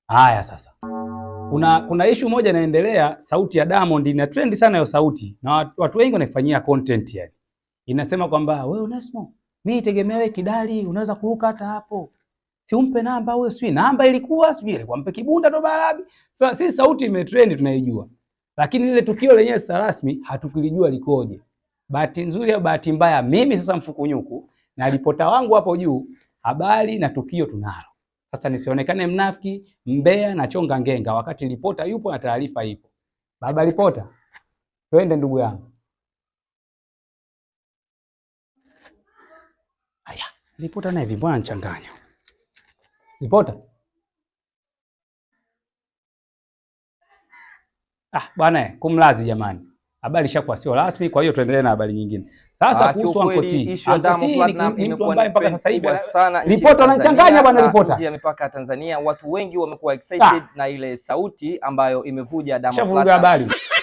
Haya sasa. Kuna issue moja inaendelea, sauti ya Diamond ina trend sana hiyo sauti, na watu wengi wanaifanyia content yani. Inasema kwamba wewe Onesmo, mimi tegemea wewe kidali unaweza kuruka hata hapo. Si umpe namba wewe, sijui namba ilikuwa, sijui ilikuwa mpe kibunda ndo barabi. Sasa sisi sauti imetrend tunaijua. Lakini lile tukio lenyewe sasa rasmi hatukulijua likoje. Bahati nzuri au bahati mbaya, mimi sasa mfukunyuku na ripota wangu hapo juu, habari na tukio tunalo. Sasa nisionekane mnafiki, mbea na chonga ngenga, wakati ripota yupo na taarifa ipo. Baba ripota, twende ndugu yangu. Aya, ripota naye vipi, mbona anachanganya? Ripota. Ah, bwana kumlazi jamani. Habari ishakuwa sio rasmi, kwa hiyo tuendelee na habari nyingine. Sasa kuhusu Anko Kiukweli T. issue ya Anko T Diamond ni, Platnumz ni mtu imekuwa ambaye ni mpaka trend sasa hivi kubwa sana nchini ripota Tanzania anachanganya bwana na ripota. nje ya mipaka ya Tanzania. Watu wengi wamekuwa excited na ile sauti ambayo imevuja Diamond Shavuruga Platnumz. habari.